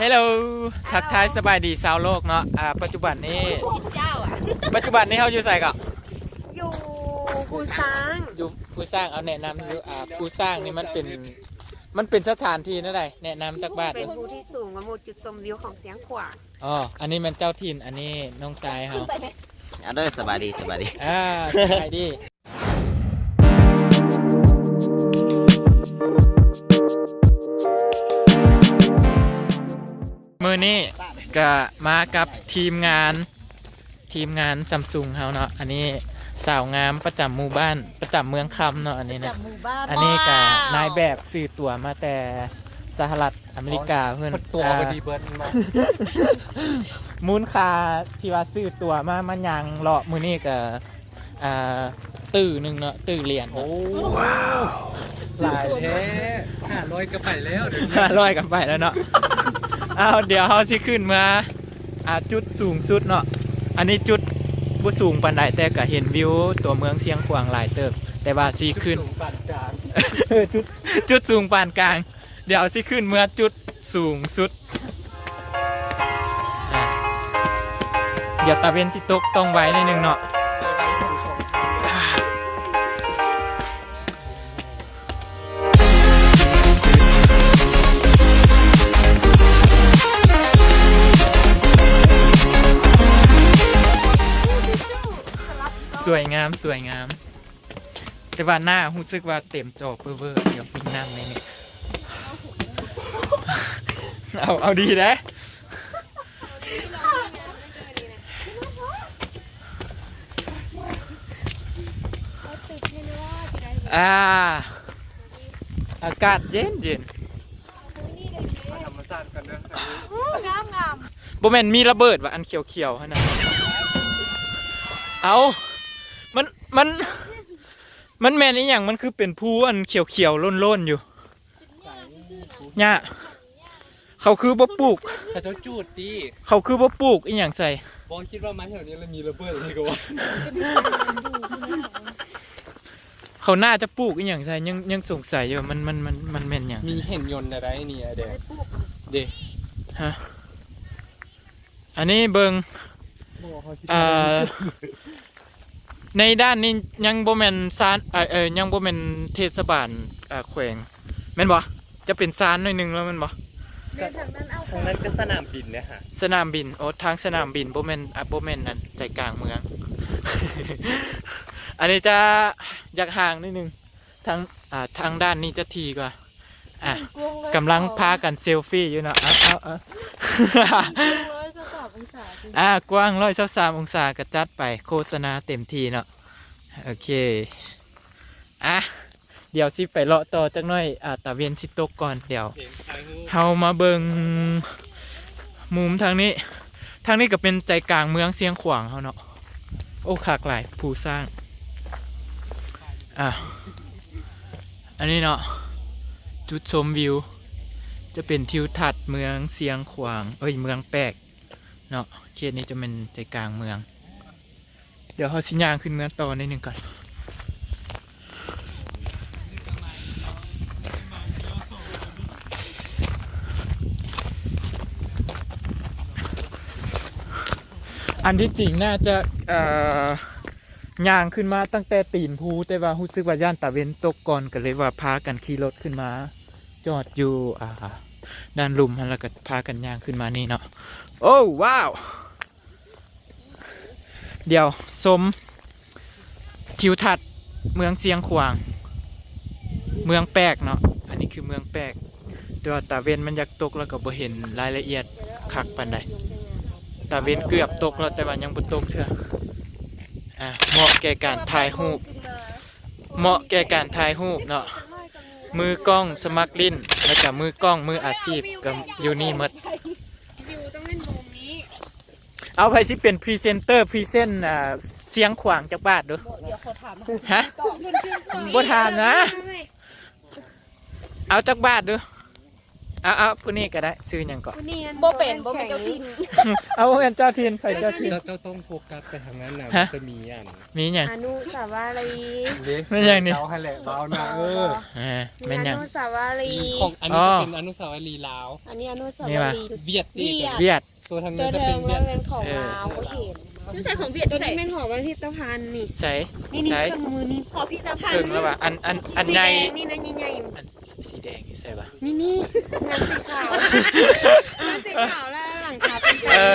Hello ທັກທາຍສະບາຍດີຊາວໂລກເນາະ. ອາ ປັດຈຸບັນນີ້ ເຈົ້າອະ ປັດຈຸບັນນີ້ເຮົາຢູ່ໃສເກາະ? ຢູ່ພູຊ້າງ ຢູ່ພູຊ້າງ. ເອົາແນະນຳຢູ່ ອາ ພູຊ້າງນີ້ມັນເປັນ ມັນເປັນສະຖານທີ່ແນວໃດ? ແນະນຳຈັກບາດ ເປັນພູທີ່ສູງກວ່າໝູ່ຈຸດຊົມວິວຂອງຊຽງຂວາງ. ອໍ ອັນນີ້ແມ່ນເຈົ້າຖິ່ນ ອັນນີ້ນ້ອງຊາຍເຮົາ. ເອົາເດີ ສະບາຍດີ ສະບາຍດີ ອາ ສະບາຍດີ. ມື້ນີ້ກະມາກັບທີມງານ ທີມງານຊຳຊຸງເຮົາເນາະ. ອັນນີ້ສາວງາມປະຈຳໝູ່ບ້ານ ປະຈຳເມືອງຄຳເນາະ ອັນນີ້ນະ. ອັນນີ້ກະນາຍແບບຊື້ຕົ໋ວມາແຕ່ສະຫະລັດອາເມລິກາເພິ່ນ ເປີດຕົວ ອາ ພໍດີເບິດ ມູນຄ່າທີ່ວ່າຊື້ຕົ໋ວມາ ມາຍ່າງເລາະມື້ນີ້ກະ ອ່າ ຕື້ໜຶ່ງເນາະ ຕື້ຫຼຽນເນາະ. ໂອ້ ຫຼາຍແທ້ ຫ້າຮ້ອຍກໍໄປແລ້ວ ດຽວນີ້ ຫ້າຮ້ອຍກໍໄປແລ້ວເນາະ. ເອົາ ດຽວເຮົາຊິຂຶ້ນເມືອ ອ່າ ຈຸດສູງສຸດເນາະ. ອັນນີ້ຈຸດບໍ່ສູງປານໃດ ແຕ່ກໍເຫັນວິວຕົວເມືອງຊຽງຂວາງຫຼາຍເຕີບ ແຕ່ວ່າຊິຂຶ້ນ ຈຸດສູງປານກາງ ເອີ ຈຸດ ຈຸດສູງປານກາງ. ດຽວຊິຂຶ້ນເມືອຈຸດສູງສຸດ. ອາ ດຽວຕາເວັນຊິຕົກ ຕ້ອງໄວໜ້ອຍໜຶ່ງເນາະ. ສວຍງາມ ສວຍງາມ. ແຕ່ວ່າໜ້າຮູ້ສຶກວ່າເຕັມຈໍເປີເວີ ດຽວກິນນ້ຳແດ່ນີ້. ເອົາ ເອົາດີເດ້. ອາ ອາກາດເຢັນໆ. ທຳມະຊາດກັນເດີ. ງາມໆ. ບໍ່ແມ່ນມີລະເບີດວ່າ ອັນຂຽວໆຫັ້ນນະ? ເອົາ ມັນ ມັນ ມັນແມ່ນອີ່ຫຍັງ? ມັນຄືເປັນພູອັນຂຽວໆໂລ້ນໆຢູ່? ຫຍ້າ. ເຂົາຄືບໍ່ປູກ? ເຂົາເຈົ້າຈູດຕິ. ເຂົາຄືບໍ່ປູກອີ່ຫຍັງໃສ່? ບໍ່ຄິດວ່າມາແຖວນີ້ແລ້ວມີລະເບີດອີ່ຫຍັງກໍວ່າ. ເຂົາໜ້າຈະປູກອີ່ຫຍັງໃສ່? ຍັງ ຍັງສົງໄສຢູ່ ມັນ ມັນ ມັນ ມັນແມ່ນຫຍັງ? ມີເຫັນຍົນໄດ້ນີ້ ເດ້ ເດ້. ຮະ? ອັນນີ້ເບິ່ງ ບໍ່ ເຂົາຊິ ເອີ ໃນດ້ານນີ້ຍັງບໍ່ແມ່ນຊານ ເອີ ເອີ ຍັງບໍ່ແມ່ນເທດສະບານ ເອີ ແຂວງ ແມ່ນບໍ່? ຈະເປັນຊານໜ້ອຍໜຶ່ງແລ້ວແມ່ນບໍ່? ແມ່ນ ທາງນັ້ນ ເອົາ ທາງນັ້ນກໍສະໜາມບິນເດ້ຫະ. ສະໜາມບິນ ໂອ້ ທາງສະໜາມບິນ ບໍ່ແມ່ນ ອາ ບໍ່ແມ່ນນັ້ນ ໃຈກາງເມືອງ. ອັນນີ້ຈະຢາກຫ່າງໜ້ອຍໜຶ່ງ ທາງ ອ່າ ທາງດ້ານນີ້ຈະຖີ່ກວ່າ. ອ່າ ກຳລັງພາກັນເຊລຟີຢູ່ເນາະ. ເອົາ ເອົາ ເອົາ ຮ້ອຍຊາວສາມອົງສາ. ອ່າ ກວ້າງຮ້ອຍຊາວສາມອົງສາ ກໍຈັດໄປ ໂຄສະນາເຕັມທີ່ເນາະ. ໂອເຄ ອ່າ ດຽວຊິໄປເລາະຕໍ່ຈັກໜ້ອຍ ອ່າ ຕາເວັນຊິຕົກກ່ອນ. ດຽວເຮົາມາເບິ່ງມຸມທາງນີ້. ທາງນີ້ກໍເປັນໃຈກາງເມືອງຊຽງຂວາງເຮົາເນາະ. ໂອ້ ຄັກຫຼາຍ ພູຊ້າງ. ອ່າ ອັນນີ້ເນາະ ຈຸດຊົມວິວ ຈະເປັນທິວທັດເມືອງຊຽງຂວາງ ເອີຍ ເມືອງແປກເນາະ. ເຂດນີ້ຈະແມ່ນໃຈກາງເມືອງ. ດຽວເຮົາຊິຍ່າງຂຶ້ນເມືອງຕໍ່ໜ້ອຍໜຶ່ງກ່ອນ. ອັນທີ່ຈິງໜ້າຈະ ເອີ ຍ່າງຂຶ້ນມາຕັ້ງແຕ່ຕີນພູ ແຕ່ວ່າຮູ້ສຶກວ່າຢ້ານຕາເວັນຕົກກ່ອນ ກໍເລີຍວ່າພາກັນຂີ່ລົດຂຶ້ນມາຈອດຢູ່ ອ່າ ດ້ານລຸ່ມຫັ້ນ ແລ້ວກໍພາກັນຍ່າງຂຶ້ນມານີ້ເນາະ. ໂອ້ ວ້າວ! ດຽວຊົມທິວທັດເມືອງຊຽງຂວາງ ເມືອງແປກເນາະ. ອັນນີ້ຄືເມືອງແປກ ແຕ່ວ່າຕາເວັນມັນຢາກຕົກ ແລ້ວກໍບໍ່ເຫັນລາຍລະອຽດຄັກປານໃດ. ຕາເວັນເກືອບຕົກແລ້ວ ແຕ່ວ່າຍັງບໍ່ຕົກເທື່ອ. ອ່າ ເໝາະແກ່ການຖ່າຍຮູບ ເໝາະແກ່ການຖ່າຍຮູບເນາະ. ມືກ້ອງສະໝັກຫຼິ້ນ ແລ້ວກໍມືກ້ອງມືອາຊີບກໍຢູ່ນີ້ໝົດ. ວິວຕ້ອງເປັນມຸມນີ້. ເອົາ ໃຜຊິເປັນພຣີເຊັນເຕີ ພຣີເຊັນ ອ່າ ຊຽງຂວາງຈັກບາດດູ? ບໍ່ ດຽວຂໍຖາມ ຮະ? ບໍ່ຖາມນະ. ເອົາຈັກບາດດູ? ເອົາ ເອົາ ຜູ້ນີ້ກໍໄດ້ ຊື່ຫຍັງເກາະ? ຜູ້ນີ້ອັນ ບໍ່ເປັນ ບໍ່ແມ່ນເຈົ້າຖິ່ນ ເອົາ ບໍ່ແມ່ນເຈົ້າຖິ່ນ ໃຜເຈົ້າຖິ່ນ? ເຈົ້າ ເຈົ້າຕ້ອງໂຟກັສໄປທາງນັ້ນນະ ຮະ? ມັນຈະມີອັນ ມີຫຍັງ? ອະນຸສາວະລີ ເດ້ ແມ່ນຫຍັງນີ້? ເຈົ້າຫັ້ນແຫຼະ ເບົາໜ້າ ເອີ ເອີ ແມ່ນຫຍັງ? ອະນຸສາວະລີ ຂອງ ອັນນີ້ຈະເປັນ ອໍ ອະນຸສາວະລີລາວ ອັນນີ້ອະນຸສາວະລີ ຫຍັງວະ? ຫວຽດຕິ ຫວຽດ ຫວຽດ ໂຕທາງເໜືອຈະເປັນຫວຽດ ໂຕທາງເໜືອຈະເປັນຫວຽດ ເອີ ຂອງລາວ ບໍ່ເຫັນ ຢູ່ໃສຂອງຫວຽດ ໂຕນີ້ແມ່ນຫໍພິພິທະພັນນີ້ ໃສ? ນີ້ ນີ້ ໃສ? ເຄື່ອງມືນີ້ ຫໍພິພິທະພັນ ເຄິ່ງແລ້ວວ່າ ອັນ ອັນ ອັນໃຫຍ່ ສີແດງນີ້ນະ ໃຫຍ່ໆ ອັນ ສີແດງຢູ່ໃສວະ? ນີ້ ນີ້ ງານສີຂາວ ງານສີຂາວ ແລ້ວຫຼັງຄາເປັນ ເອີ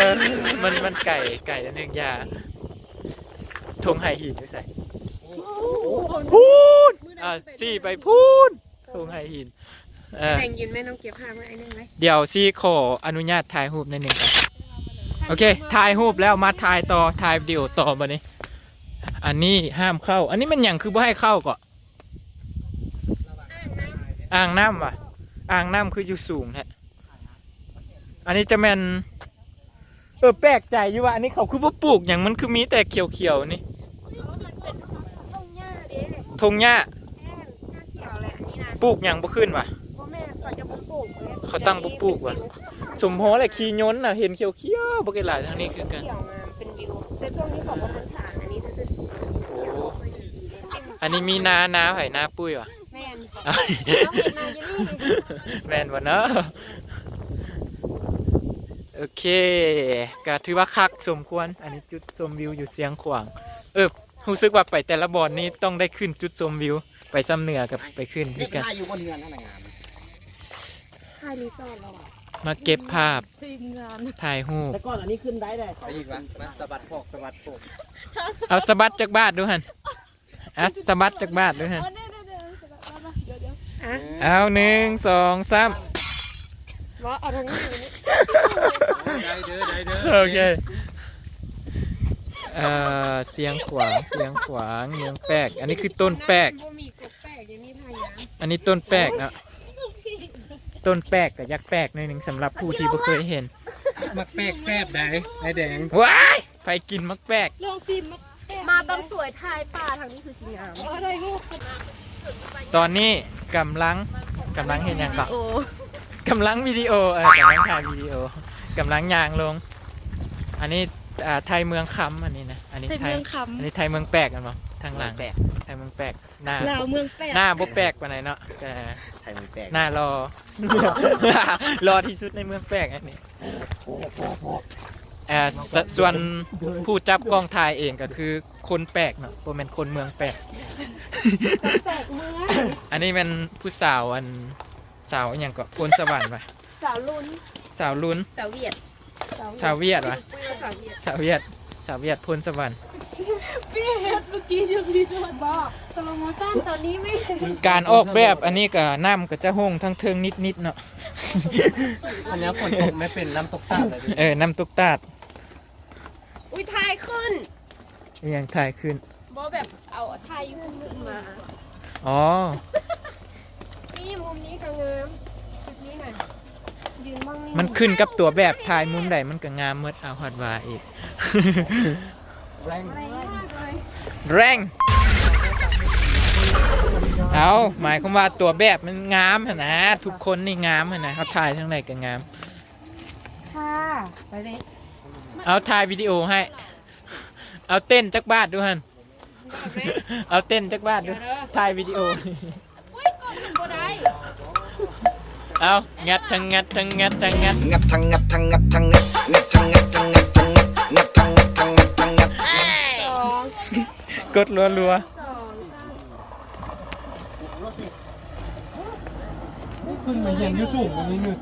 ມັນ ມັນໄກ ໄກນິດໜຶ່ງ ຢ່າ ທົ່ງໄຫຫີນຢູ່ໃສ? ພຸ້ນ ອ່າ ຊີ້ໄປພຸ້ນ ທົ່ງໄຫຫີນ ເອີ ແບ່ງຢືນແມ່ນ້ອງເກັບຜ້າມາອັນໜຶ່ງເລີຍ ດຽວຊີ້ຂໍອະນຸຍາດຖ່າຍຮູບໜ້ອຍໜຶ່ງກ່ອນ ໂອເຄ ຖ່າຍຮູບແລ້ວມາຖ່າຍຕໍ່ ຖ່າຍວິດີໂອຕໍ່ບັດນີ້ ອັນນີ້ຫ້າມເຂົ້າ ອັນນີ້ແມ່ນຫຍັງຄືບໍ່ໃຫ້ເຂົ້າເກາະ? ອ່າງນ້ຳຫວາ? ອ່າງນ້ຳຄືຢູ່ສູງແທ້? ອັນນີ້ຈະແມ່ນ ເອີ ແປກໃຈຢູ່ວ່າ ອັນນີ້ເຂົາຄືບໍ່ປູກຫຍັງ ມັນຄືມີແຕ່ຂຽວໆນີ້ ທົ່ງຫຍ້າ ປູກຫຍັງບໍ່ຂຶ້ນຫວາ? ບໍ່ແມ່ນ ເຂົາຈະບໍ່ປູກເລີຍ ເຂົາຕັ້ງບໍ່ປູກຫວາ? ສົມພໍແຫຼະ ຂີ່ຍົນນະ ເຫັນຂຽວໆ ບັກຫຼາຍທາງນີ້ຄືກັນ ຂຽວງາມ ເປັນວິວ ແຕ່ຊ່ວງນີ້ເຂົາບໍ່ທັນຖາງ ອັນນີ້ຊື່ໆ ໂອ້ ອັນນີ້ມີນາ ນາໃຜ? ນາປຸ້ຍຫວາ? ແມ່ນ ເຮົາເຮັດນາຢູ່ນີ້ ແມ່ນບໍ່ເນາະ? ໂອເຄ ກະຖືວ່າຄັກສົມຄວນ ອັນນີ້ຈຸດຊົມວິວຢູ່ຊຽງຂວາງ ເອີ ຮູ້ສຶກວ່າໄປແຕ່ລະບ່ອນນີ້ຕ້ອງໄດ້ຂຶ້ນຈຸດຊົມວິວ ໄປຊຳເໜືອກໍໄປຂຶ້ນຄືກັນ ຖ່າຍຢູ່ບົນເຮືອນຫັ້ນນະງາມ ຖ່າຍຣີສອດແລ້ວຫວາ? ມາເກັບພາບ ທີມງານ ຖ່າຍຮູບ ແຕ່ກ່ອນອັນນີ້ຂຶ້ນໄດ້ເດ້ ເອົາອີກຫວາ? ມາສະບັດພອກ ສະບັດໂພກ ເອົາສະບັດຈັກບາດດູຫັ້ນ ອ່ະ ສະບັດຈັກບາດເດີຫັ້ນ ເອົາ ໜຶ່ງ ສອງ ສາມ ບໍ່ ເອົາທາງນີ້ ໄດ້ເດີ ໄດ້ເດີ ໂອເຄ ເອີ ຊຽງຂວາງ ຊຽງຂວາງ ເມືອງແປກ ອັນນີ້ຄືຕົ້ນແປກ ບໍ່ມີກົກແປກ ຍັງມີທ່າຍາ ອັນນີ້ຕົ້ນແປກເນາະ ຕົ້ນແປກກໍຢາກແປກໜ້ອຍໜຶ່ງ ສຳລັບຜູ້ທີ່ບໍ່ເຄີຍເຫັນ ໝາກແປກແຊບໃດ໋ ອ້າຍແດງ ວ້າຍ ໃຜກິນໝາກແປກ ລອງຊີມໝາກແປກ ມາຕອນສວຍຖ່າຍປ່າທາງນີ້ຄືຊິງາມ ຂໍຖ່າຍຮູບ ຕອນນີ້ກຳລັງ ກຳລັງເຮັດຫຍັງເກາະ? ກຳລັງວິດີໂອ ເອີ ກຳລັງຖ່າຍວິດີໂອ ກຳລັງຍ່າງລົງ ອັນນີ້ ອ່າ ໄທເມືອງຄຳ ອັນນີ້ນະ ອັນນີ້ໄທ ໄທເມືອງຄຳ ອັນນີ້ໄທເມືອງແປກແມ່ນບໍ່? ທາງຫຼັງ ເມືອງແປກ ໄທເມືອງແປກ ໜ້າ ລາວເມືອງແປກ ໜ້າບໍ່ແປກປານໃດເນາະ ແຕ່ໄທເມືອງແປກ ໜ້າຫຼໍ່ ຫຼໍ່ທີ່ສຸດໃນເມືອງແປກອັນນີ້ ເອີ ສະ ສ່ວນຜູ້ຈັບກ້ອງຖ່າຍເອງກໍຄືຄົນແປກເນາະ ບໍ່ແມ່ນຄົນເມືອງແປກ ແປກເມືອງ ອັນນີ້ແມ່ນຜູ້ສາວ ອັນ ສາວອີ່ຫຍັງເກາະ ໂພນສະຫວັນຫວາ? ສາວລຸນ ສາວລຸນ ສາວຫວຽດ ສາວຫວຽດຫວາ? ສາວຫວຽດ ສາວຫວຽດ ສາວຫວຽດໂພນສະຫວັນ ພີ່ເຮັດເມື່ອກີ້ຍັງມີໂດນບໍ່? ສະໂລໂມຊັນຕອນນີ້ແມ່ນ ການອອກແບບອັນນີ້ກໍນ້ຳກໍຈະຫົ່ງທາງເທິງນິດໆເນາະ ອັນນີ້ຝົນຕົກແມ່ນເປັນນ້ຳຕົກຕາດເລີຍ ເອີ ນ້ຳຕົກຕາດ ອຸ້ຍ ຖ່າຍຂຶ້ນ ອີ່ຫຍັງຖ່າຍຂຶ້ນ? ບໍ່ ແບບເອົາຖ່າຍຢູ່ມຸມອື່ນມາ ອໍ ນີ້ມຸມນີ້ກໍງາມ ຈຸດນີ້ນະ ຢືນເບິ່ງນີ້ ມັນຂຶ້ນກັບຕົວແບບ ຖ່າຍມຸມໃດມັນກໍງາມໝົດ ເອົາ ຮອດວ່າອີກ ແຮງ ແຮງ ເອົາ ໝາຍຄວາມວ່າຕົວແບບມັນງາມຫັ້ນນະ ທຸກຄົນນີ້ງາມຫັ້ນນະ ເຮົາຖ່າຍທາງໃດກໍງາມ ຄ່າ ໄປເລີຍ ເອົາ ຖ່າຍວິດີໂອໃຫ້ ເອົາເຕັ້ນຈັກບາດດູຫັ້ນ ເອົາເຕັ້ນຈັກບາດດູ ຖ່າຍວິດີໂອ ເອົາ ງັດທັງງັດທັງງັດທັງງັດ ງັດທັງງັດທັງງັດທັງງັດ ງັດທັງງັດທັງງັດທັງງັດ ງັດທັງງັດທັງງັດທັງງັດ ສອງ ກົດລັວໆ ສອງ ສາມ ຂຶ້ນມາຮຽນຢູ່ສູງກວ່ານີ້ໜຶ່ງ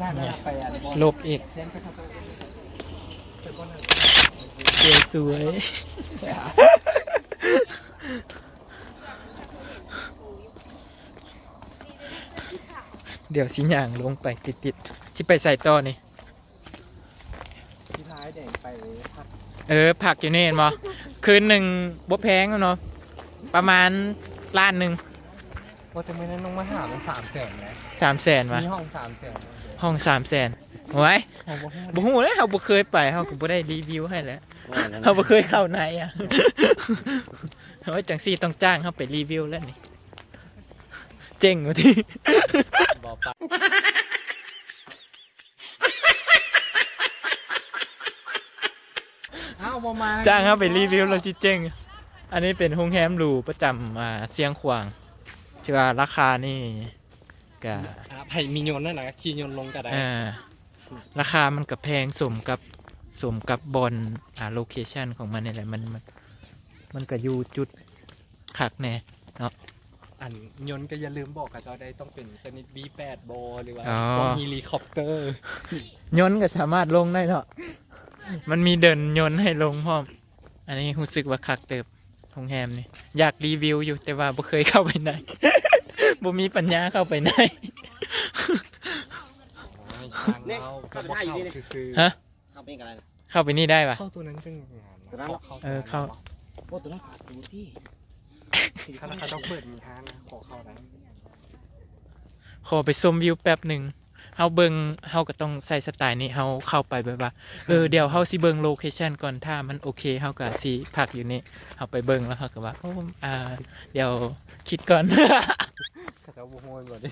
ນັ້ນໄປອັນ ລົບອີກ ສວຍໆ ດຽວຊິຍ່າງລົງໄປຕິດໆ ຊິໄປໃສຕໍ່ນີ້? ທີ່ທ້າຍແດງໄປພັກ ເອີ ພັກຢູ່ນີ້ແມ່ນບໍ່? ຄືນໜຶ່ງບໍ່ແພງເນາະ ປະມານລ້ານໜຶ່ງ ວ່າແຕ່ມື້ນັ້ນນ້ອງມາຫາມັນສາມແສນນະ ສາມແສນຫວາ? ມີຫ້ອງສາມແສນ ຫ້ອງສາມແສນ ໂອ້ຍ ເຮົາບໍ່ຮູ້ ບໍ່ຮູ້ເດ້ ເຮົາບໍ່ເຄີຍໄປ ເຮົາກໍບໍ່ໄດ້ຣີວິວໃຫ້ແຫຼະ ເຮົາບໍ່ເຄີຍເຂົ້າໃນອະ ໂອ້ຍ ຈັ່ງຊີ້ຕ້ອງຈ້າງເຮົາໄປຣີວິວແລ້ວນີ້ ເຈັງວ່າຕິ ບໍ່ປະ ອ້າວ ບໍ່ມາ ຈ້າງເຮົາໄປຣີວິວແລ້ວຊິເຈັງ. ອັນນີ້ເປັນໂຮງແຮມຫຼູປະຈຳ ອ່າ ຊຽງຂວາງ ທີ່ວ່າລາຄານີ້ກະ ອ່າ ໃຜມີຍົນນັ້ນນະ ຂີ່ຍົນລົງກະໄດ້. ເອີ ລາຄາມັນກະແພງ ສົມກັບ ສົມກັບບ່ອນ ອ່າ ໂລເຄຊັນຂອງມັນນີ້ແຫຼະ. ມັນ ມັນ ມັນກະຢູ່ຈຸດຄັກແນ່ເນາະ. ອັນຍົນກະຢ່າລືມບອກເຂົາເຈົ້າໄດ້ ຕ້ອງເປັນຊະນິດ ບີແປດ ບໍ່ ຫຼືວ່າ ອໍ ພວກເຮລິຄອບເຕີ. ຍົນກະສາມາດລົງໄດ້ເນາະ ມັນມີເດີ່ນຍົນໃຫ້ລົງພ້ອມ. ອັນນີ້ຮູ້ສຶກວ່າຄັກເຕີບ ໂຮງແຮມນີ້ ຢາກຣີວິວຢູ່ ແຕ່ວ່າບໍ່ເຄີຍເຂົ້າໄປໃນ ບໍ່ມີປັນຍາເຂົ້າໄປໃນ. ໂອ້ຍ ທາງເຮົາກະບໍ່ເຂົ້າຊື່ໆ ຮະ? ເຂົ້າໄປນີ້ກະໄດ້ ເຂົ້າໄປນີ້ໄດ້ຫວາ? ເຂົ້າໂຕນັ້ນຈັ່ງງາມນະ ໂຕນັ້ນ ເຂົ້າ ເອີ ເຂົ້າ ໂອ້ ໂຕນັ້ນຂາດຕູຕິ ຄັນເຂົາເຈົ້າເປີດມີຮ້ານນະ ຂໍເຂົ້າໄດ້. ຂໍໄປຊົມວິວແປັບໜຶ່ງ. ເຮົາເບິ່ງ ເຮົາກະຕ້ອງໃສ່ສະໄຕນີ້ ເຮົາເຂົ້າໄປແບບວ່າ ເອີ ດຽວເຮົາຊິເບິ່ງໂລເຄຊັນກ່ອນ ຖ້າມັນໂອເຄ ເຮົາກະຊິພັກຢູ່ນີ້. ເຮົາໄປເບິ່ງແລ້ວເຮົາກະວ່າ ໂອ້ ອ່າ ດຽວຄິດກ່ອນ ເຂົາເຈົ້າບໍ່ຮູ້ແມ່ນບໍ່ນີ້?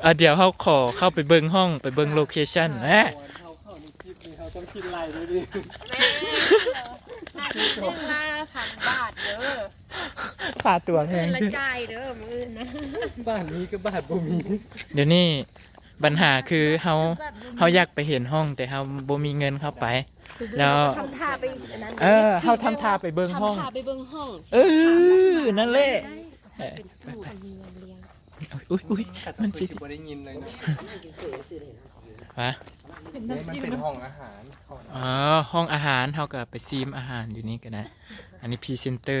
ອ່າ ດຽວເຮົາຂໍເຂົ້າໄປເບິ່ງຫ້ອງ ໄປເບິ່ງໂລເຄຊັນ ເຮົາເຂົ້າໃນຄລິບນີ້ ເຮົາຕ້ອງຄິດໄລ່ເດ້ນີ້. ແມ່ນ ໜຶ່ງລະພັນບາດເດີ ຄ່າຕົ໋ວແພງ ມື້ອື່ນລະຈ່າຍເດີ ມື້ອື່ນນະ ບາດມີກະບາດບໍ່ມີ. ດຽວນີ້ບັນຫາຄືເຮົາ ເຮົາຢາກໄປເຫັນຫ້ອງ ແຕ່ເຮົາບໍ່ມີເງິນເຂົ້າໄປ ແລ້ວທຳທ່າໄປອັນນັ້ນ ເອີ ເຮົາທຳທ່າໄປເບິ່ງຫ້ອງ ທຳທ່າໄປເບິ່ງຫ້ອງ. ເອີ ນັ້ນແຫຼະ ເປັນສູດ ມີເງິນລ້ຽງ. ອຸ້ຍ ອຸ້ຍ ມັນຊິ ຊິບໍ່ໄດ້ຍິນເລີຍເນາະ. ຫວາ? ມັນເປັນຫ້ອງອາຫານ. ອໍ ຫ້ອງອາຫານ ເຮົາກະໄປຊີມອາຫານຢູ່ນີ້ກະໄດ້. ອັນນີ້ພຣີເຊັນເຕີ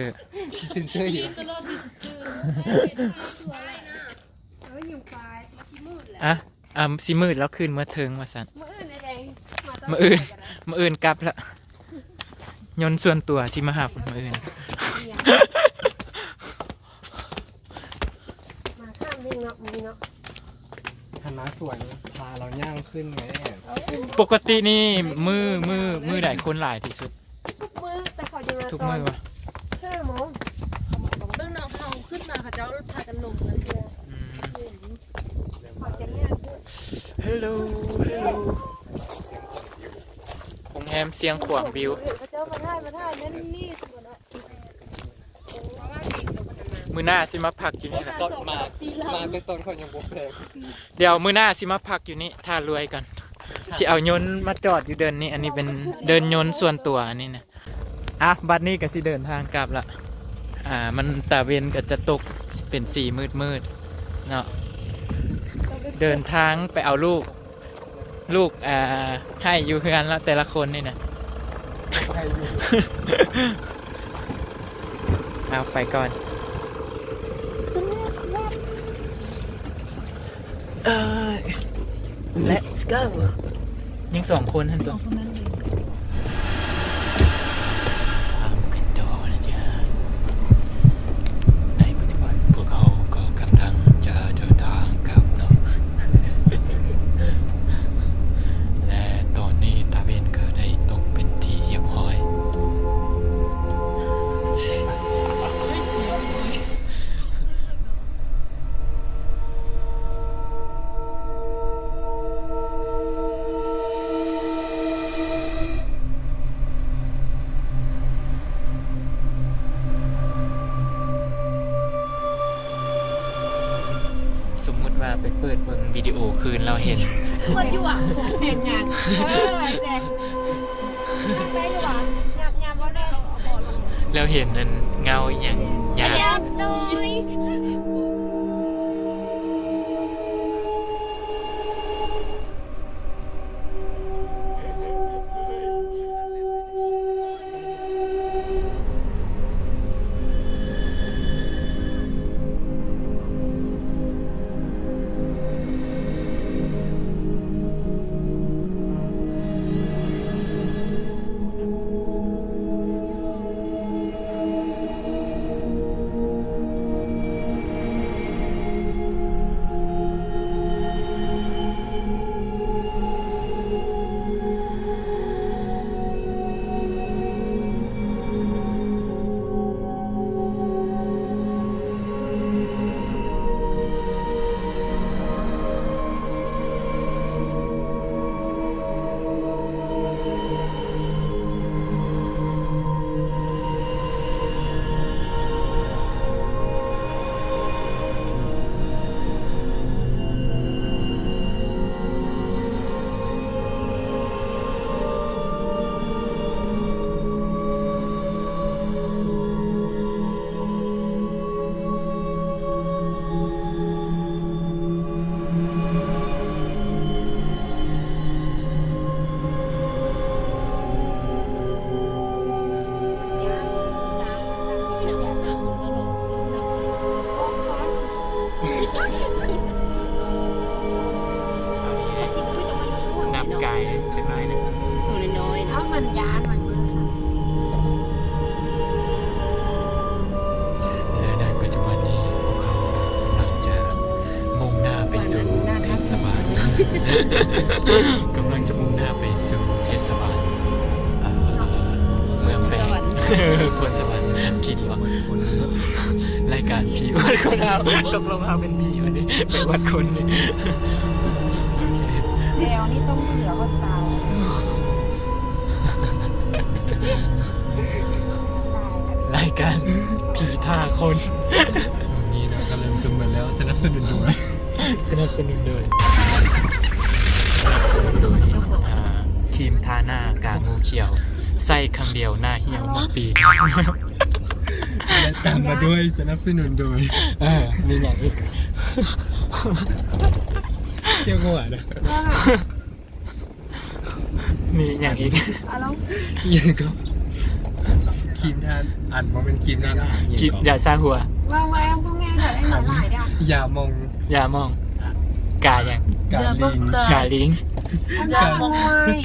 ພຣີເຊັນເຕີຢູ່ ອ່ະ ອ່າ ຊິມືດແລ້ວ ຂຶ້ນເມືອເທິງວ່າຊັ້ນ. ມື້ອື່ນ ມື້ອື່ນກັບລະ ຍົນສ່ວນຕົວຊິມາຮັບມື້ອື່ນ. ມາຂ້າມເວງເນາະ ມື້ນີ້ເນາະ ຄັນມາສວນພາລາວຍ່າງຂຶ້ນໄງ. ປົກກະຕິນີ້ມື້ ມື້ ມື້ໃດຄົນຫຼາຍທີ່ສຸດ? ທຸກມື້ ແຕ່ເຂົາຈະມາ ທຸກມື້ຫວາ? ຫ້າໂມງ ເບິ່ງເນາະ ເຮົາຂຶ້ນມາເຂົາເຈົ້າພາກັນລົງແລ້ວເທື່ອ. ອືມ ເຂົາຈະຍ່າງຂຶ້ນ. ເຮລໂລ ເຮລໂລ ໂຮງແຮມຊຽງຂວາງວິວ. ເຂົາເຈົ້າມາຖ່າຍ ມາຖ່າຍນັ້ນນີ້. ມື້ໜ້າຊິມາພັກຢູ່ນີ້ແຫຼະ. ຕອນມາ ມາແຕ່ຕອນເຂົາຍັງບໍ່ແພງ. ດຽວມື້ໜ້າຊິມາພັກຢູ່ນີ້ ຖ້າລວຍກ່ອນ ຊິເອົາຍົນມາຈອດຢູ່ເດີ່ນນີ້. ອັນນີ້ເປັນເດີ່ນຍົນສ່ວນຕົວ ອັນນີ້ນະ. ອ່ະ ບັດນີ້ກະຊິເດີນທາງກັບລະ. ອ່າ ມັນຕາເວັນກະຈະຕົກ ເປັນສີມືດໆເນາະ. ເດີນທາງໄປເອົາລູກ ລູກ ອ່າ ໄຫ້ຢູ່ເຮືອນລະ ແຕ່ລະຄົນນີ້ນະ ໄຫ້ຢູ່. ເອົາ ໄປກ່ອນ. ເອີ let's go. ຍັງສອງຄົນຫັ້ນຕົວະ ຕາມກັນຕໍ່ນະຈ໊ະ. ໃນປັດຈຸບັນພວກເຮົາກໍກຳລັງຈະເດີນທາງກັບເນາະ ແລະ ຕອນນີ້ຕາເວັນກໍໄດ້ຕົກເປັນທີ່ຮຽບຮ້ອຍ. ສົມມຸດວ່າໄປເປີດເບິ່ງວິດີໂອຄືນ ແລ້ວເຫັນ ເປີດຢູ່ຫວາ? ເຫັນຫຍັງ? ເອີ ແຕ່ ໄດ້ຢູ່ຫວາ? ຍາມ ຍາມບໍ່ໄດ້ ແລ້ວເຫັນອັນເງົາອີ່ຫຍັງຍາມນ້ອຍ. ເ ກຳລັງຈະມຸ່ງໜ້າໄປສູ່ເທດສະບານ ເອີ ເມືອງແປງ ໂພນສະຫວັນ ຄິດວ່າລາຍການຜີອວດຄົນເຮົາ ຕົກລົງເຮົາເປັນຜີໄປເດ້ ໄປອວດຄົນເດ້. ແຖວນີ້ຕ້ອງເຫຼືອຮອດຊາວ ລາຍການຜີຖ້າຄົນ ຊ່ວງນີ້ເນາະ ກຳລັງຈະໝົດແລ້ວ ສະໜັບສະໜູນໂດຍ ສະໜັບສະໜູນໂດຍ ສະໜັບສະໜູນໂດຍ ອ່າ ຄຣີມທາໜ້າກາງູຂຽວ ໃຊ້ຄັ້ງດຽວໜ້າຫ່ຽວໝົດປີ ແລະ ຕາມມາດ້ວຍສະໜັບສະໜູນໂດຍ ເອີ ມີຫຍັງອີກ? ກ່ຽວກັບຫຍັງ? ມີຫຍັງອີກ? ອີຫຍັງກໍ ຄຣີມທາ ອັນບໍ່ແມ່ນຄຣີມທາ ອີຫຍັງກໍ ຢາຊາຫົວ ວ່າ ວ່າ ພວກແມ່ເດີ ໄດ້ຫຼາຍໆ ຢາໝອງ ຢາໝອງ ກາຫຍັງ? ກາລິງ ກາລິງ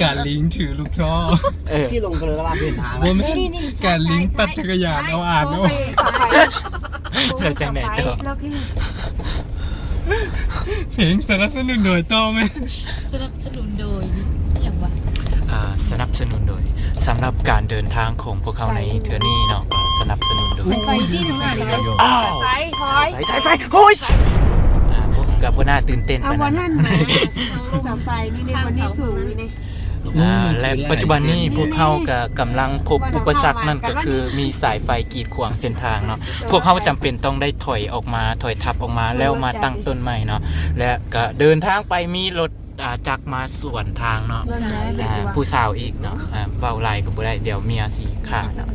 ກາລິງຖືລູກທໍ້ ເອີ ທີ່ລົງໄປເລີຍລະຫວ່າງເດີນທາງ ບໍ່ແມ່ນ ກາລິງປັ່ນຈັກກະຍານ ເອົາອ່ານເນາະ ແລ້ວຈັ່ງໃດຕໍ່? ເພງສະໜັບສະໜູນໂດຍຕໍ່ແມ່ນ ສະໜັບສະໜູນໂດຍຫຍັງວະ? ອ່າ ສະໜັບສະໜູນໂດຍ ສຳລັບການເດີນທາງຂອງພວກເຮົາໃນເທື່ອນີ້ເນາະ ກໍສະໜັບສະໜູນໂດຍ ສາຍໄຟຕິດທາງໜ້ານີ້ເດີ ອ້າວ ສາຍໄຟ ສາຍໄຟ ໂອ້ຍ ສາຍໄຟ ອ່າ ບໍ່ ກໍບໍ່ໜ້າຕື່ນເຕັ້ນປານນັ້ນ ສາຍໄຟນີ້ເດ້ ມັນມີສູງນີ້ເດ້ ອ່າ ແລະ ປັດຈຸບັນນີ້ພວກເຮົາກໍກຳລັງພົບອຸປະສັກ ນັ້ນກໍຄືມີສາຍໄຟກີດຂວາງເສັ້ນທາງເນາະ ພວກເຮົາຈຳເປັນຕ້ອງໄດ້ຖອຍອອກມາ ຖອຍທັບອອກມາ ແລ້ວມາຕັ້ງຕົ້ນໃໝ່ເນາະ ແລະ ກໍເດີນທາງໄປ ມີລົດ ອ່າ ຈັກມາສວນທາງເນາະ ຜູ້ສາວອີກເນາະ ອ່າ ເວົ້າຫຼາຍກໍບໍ່ໄດ້ ດຽວເມຍຊິຂ້າເນາະ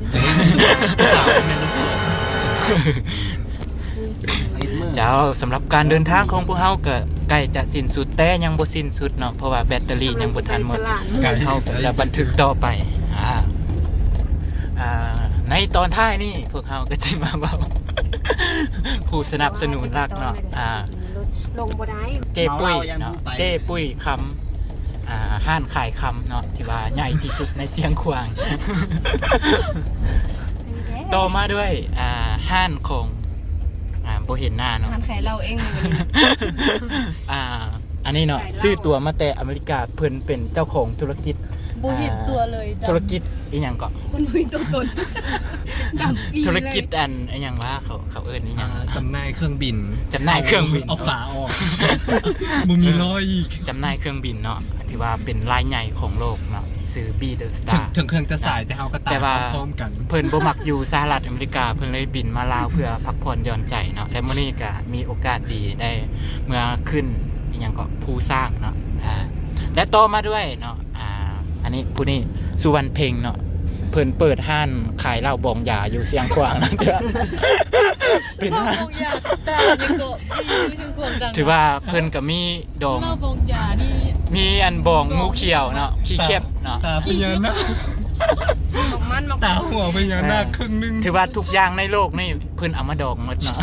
ເຈົ້າ ສຳລັບການເດີນທາງຂອງພວກເຮົາກໍໃກ້ຈະສິ້ນສຸດ ແຕ່ຍັງບໍ່ສິ້ນສຸດເນາະ ເພາະວ່າແບັດເຕີຣີຍັງບໍ່ທັນໝົດ ເຮົາກໍຈະບັນທຶກຕໍ່ໄປ ອ່າ ອ່າ ໃນຕອນທ້າຍນີ້ ພວກເຮົາກໍຊິມາເວົ້າ ຜູ້ສະໜັບສະໜູນຫຼັກເນາະ ອ່າ ລົງບໍ່ໄດ້ ເຈ້ປຸ້ຍເນາະ ເຈ້ປຸ້ຍຄຳ ອ່າ ຮ້ານຂາຍຄຳເນາະ ທີ່ວ່າໃຫຍ່ທີ່ສຸດໃນຊຽງຂວາງ ຕໍ່ມາດ້ວຍ ອ່າ ຮ້ານຂອງ ອ່າ ບໍ່ເຫັນໜ້າເນາະ ຮ້ານຂາຍເຫຼົ້າເອງ ອ່າ ອັນນີ້ເນາະ ຊື້ຕົ໋ວມາແຕ່ອາເມລິກາ ເພິ່ນເປັນເຈົ້າຂອງທຸລະກິດ ບໍ່ເຫັນຕົ໋ວເລີຍ ອ່າ ທຸລະກິດອີ່ຫຍັງເກາະ ຄົນບໍ່ມີຕົ໋ວຕົນ ດຳປີ ທຸລະກິດອັນອີ່ຫຍັງວະ ເຂົາ ເຂົາເອີ້ນອີ່ຫຍັງ ອ່າ ຈຳໜ່າຍເຄື່ອງບິນ ຈຳໜ່າຍເຄື່ອງບິນ ເອົາຝາອອກ ບໍ່ມີລໍ້ອີກ ຈຳໜ່າຍເຄື່ອງບິນເນາະ ຖືວ່າເປັນລາຍໃຫຍ່ຂອງໂລກເນາະ ຊື່ ບີເດີສະຕາ ເຖິງ ເຖິງເຄື່ອງຈະສາຍ ແຕ່ເຮົາກໍຕາຍ ແຕ່ວ່າ ພ້ອມກັນ ເພິ່ນບໍ່ມັກຢູ່ສະຫະລັດອາເມລິກາ ເພິ່ນເລີຍບິນມາລາວເພື່ອພັກຜ່ອນຢ່ອນໃຈເນາະ ແລະ ມື້ນີ້ກໍມີໂອກາດດີໄດ້ເມືອຂຶ້ນ ອີ່ຫຍັງເກາະ ພູຊ້າງເນາະ ອ່າ ແລະ ຕໍ່ມາດ້ວຍເນາະ ອ່າ ອັນນີ້ ຜູ້ນີ້ ສຸວັນເພັງເນາະ ເພິ່ນເປີດຮ້ານຂາຍເຫຼົ້າບອງຢາຢູ່ຊຽງຂວາງ ເປັນຮ້ານບອງຢາ ແຕ່ຍັງເກາະ ຢູ່ຊຽງຂວາງ ຖືວ່າເພິ່ນກໍມີ ດອງ ເຫຼົ້າບອງຢານີ້ ມີອັນບອງງູຂຽວເນາະ ຂີ້ເຂັບເນາະ ຕາພະຍານາກ ຕາຫົວພະຍານາກເຄິ່ງໜຶ່ງ ຖືວ່າທຸກຢ່າງໃນໂລກນີ້ເພິ່ນເອົາມາດອງໝົດເນາະ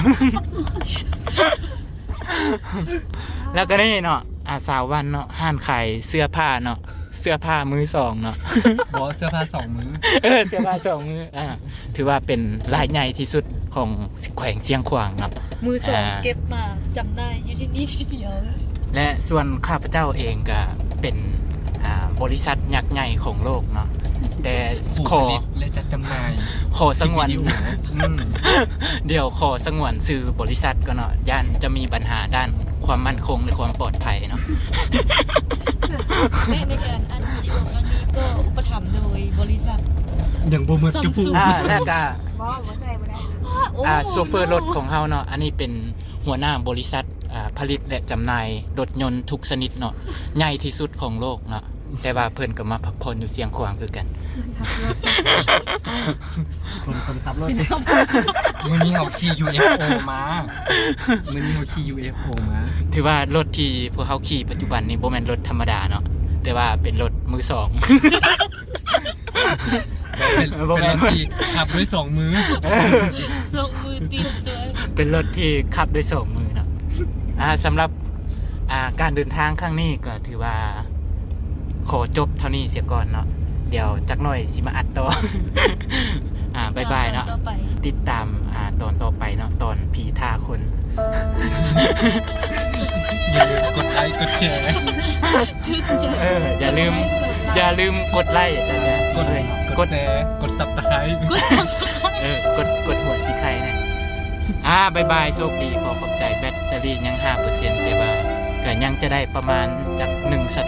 ແລ້ວກໍນີ້ເນາະ ອ່າ ສາວວັນເນາະ ຮ້ານຂາຍເສື້ອຜ້າເນາະ ເສື້ອຜ້າມືສອງເນາະ ບໍ່ ເສື້ອຜ້າສອງມື ເອີ ເສື້ອຜ້າສອງມື ອ່າ ຖືວ່າເປັນລາຍໃຫຍ່ທີ່ສຸດຂອງແຂວງຊຽງຂວາງເນາະ ມືສອງ ອ່າ ເກັບມາຈຳໜ່າຍຢູ່ທີ່ນີ້ທີ່ດຽວ ແລະ ສ່ວນຂ້າພະເຈົ້າເອງກະເປັນ ອ່າ ບໍລິສັດຍັກໃຫຍ່ຂອງໂລກເນາະ ແຕ່ຂໍ ຜູ້ຜະລິດ ແລະ ຈັດຈຳໜ່າຍ ຂໍສະຫງວນ ອືມ ດຽວຂໍສະຫງວນຊື່ບໍລິສັດກ່ອນເນາະ ຢ້ານຈະມີບັນຫາດ້ານຄວາມໝັ້ນຄົງ ແລະ ຄວາມປອດໄພເນາະ ແລະ ໃນການອັດວິດີໂອຄັ້ງນີ້ກໍອຸປະຖຳໂດຍບໍລິສັດ ຍັງບໍ່ໝົດກະປຸກ ອ່າ ແລ້ວກະ ບໍ່ ບໍ່ໃສ່ບໍ່ໄດ້ ອ່າ ໂຊເຟີລົດຂອງເຮົາເນາະ ອັນນີ້ເປັນຫົວໜ້າບໍລິສັດ ອ່າ ຜະລິດ ແລະ ຈຳໜ່າຍລົດຍົນທຸກຊະນິດເນາະ ໃຫຍ່ທີ່ສຸດຂອງໂລກເນາະ ແຕ່ວ່າເພິ່ນກໍມາພັກຜ່ອນຢູ່ຊຽງຂວາງຄືກັນ ຄົນ ຄົນຂັບລົດ ມື້ນີ້ເຮົາຂີ່ ຢູເອັຟໂອ ມາ ມື້ນີ້ເຮົາຂີ່ ຢູເອັຟໂອ ມາ ຖືວ່າລົດທີ່ພວກເຮົາຂີ່ປັດຈຸບັນນີ້ບໍ່ແມ່ນລົດທຳມະດາເນາະ ແຕ່ວ່າເປັນລົດມືສອງ ເປັນ ເປັນລົດທີ່ຂັບດ້ວຍສອງມື ສອງມືຕີນສວຍ ເປັນລົດທີ່ຂັບດ້ວຍສອງມືເນາະ ອ່າ ສຳລັບ ອ່າ ການເດີນທາງຄັ້ງນີ້ກໍຖືວ່າຂໍຈົບເທົ່ານີ້ເສຍກ່ອນເນາະ ດຽວຈັກໜ້ອຍຊິມາອັດຕໍ່ ອ່າ ບາຍບາຍເນາະ ຕິດຕາມ ອ່າ ຕອນຕໍ່ໄປເນາະ ຕອນຜີຖ້າຄົນ ຢ່າລືມກົດໄລ້ກົດແຊ ຖືກໃຈ ເອີ ຢ່າລືມ ຢ່າລືມກົດໄລ້ ກົດ ກົດ ກົດແຊ ກົດ Subscribe ກົດ Subscribe ເອີ ກົດ ກົດຫົວສີໄຂ່ນະ. ອ່າ ບາຍບາຍ ໂຊກດີ ຂໍຂອບໃຈ. ແບັດເຕີຣີຍັງຫ້າເປີເຊັນ ແຕ່ວ່າກໍຍັງຈະໄດ້ປະມານຈັກໜຶ່ງສ